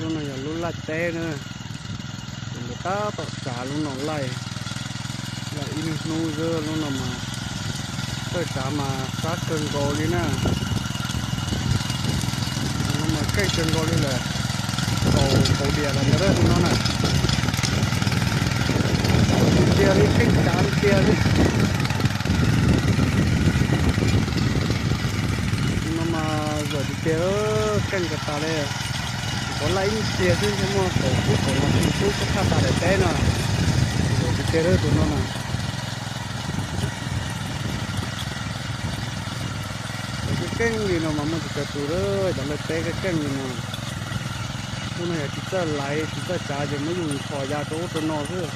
Lub no yog lub laij teb na, ces nws tab tom tsav lub no laij, laij ib hnub xwb lub no mas, txawj tsav mas sab kawg nkaus li na. Lub no mas keej kawg nkaus li lawm, kaus kaus dias los ntawd lub no na. Tiag li, keej tsav tiag li. No mas zawm tiag tiag, keej kawg tas li. Kuv laij ib tiag xwb, muaj kaum xub kaum no xwb, xub tshaj tas daim teb no. Zawm tiag tiag tus no na. Keej keej li no mas muaj tsis tau tus lawm, cov laij teb keej keej li no. Lub no yog tsis txawj laiv tsis txawj tsav ces muab yus nthos ya rau ub rau no xwb.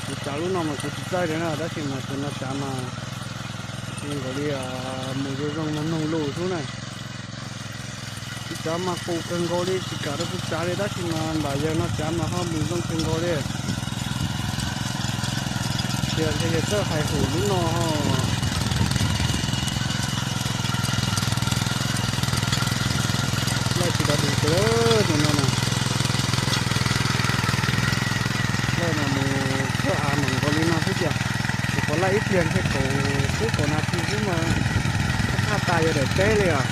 Kuv tsav lub no mas kuv tsis txawj li na, tab sis mas tus no tsav mas zoo nkaus li mus zoo zoo mloog lus xwb na. Kuv tsav mas qus kawg nkaus li, tsis kam rau kuv tsav li, tab sis mas ntam yawg no tsav mas ho mus zoo kawg nkaus li. Tias ntshe yawg txawj hais hum lub no ho. Laij tsis dog dig tus no na. Laij mas mus txog av mas nkaus li no xwb tiag. Kuv puas laij ib pliag ntshe kaum xub kaum nas this xwb mas tshaj tas yog daim teb li os.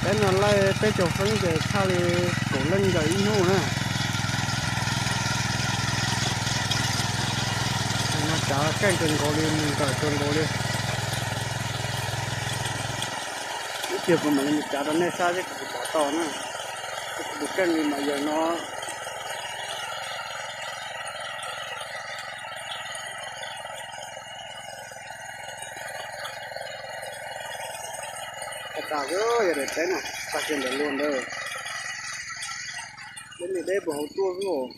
Daim teb no laij peb caug feeb ces tshaj li kaum leej ncaws ib hnub na. No tsav keej kawg nkaus li, mus nkawm kawg nkaus li. Ib pliag kuv mam li mus tsav rau nej saib seb kuv puas tsav tau na. Kuv tus keej li mas yog no. Tag tag xwb, yog daim teb no tag kiag ntawm luag ntawd. Deb li deb puag hauv tuaj xwb os.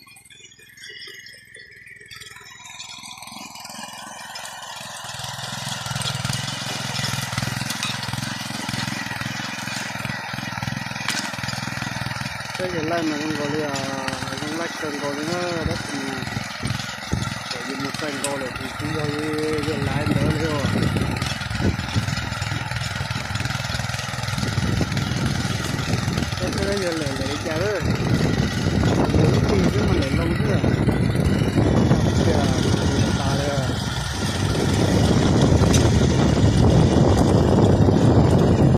Peb yawg laij mas zoo nkaus li, zoo laij kawg nkaus li na, tab sis mas kom yus mus txais nkaus lawm ces tsis yog yawg laij ntawd li os. Peb saib yawg lawm lawm li cas lawm, ib tig xwb mas lawm loo xwb. Tias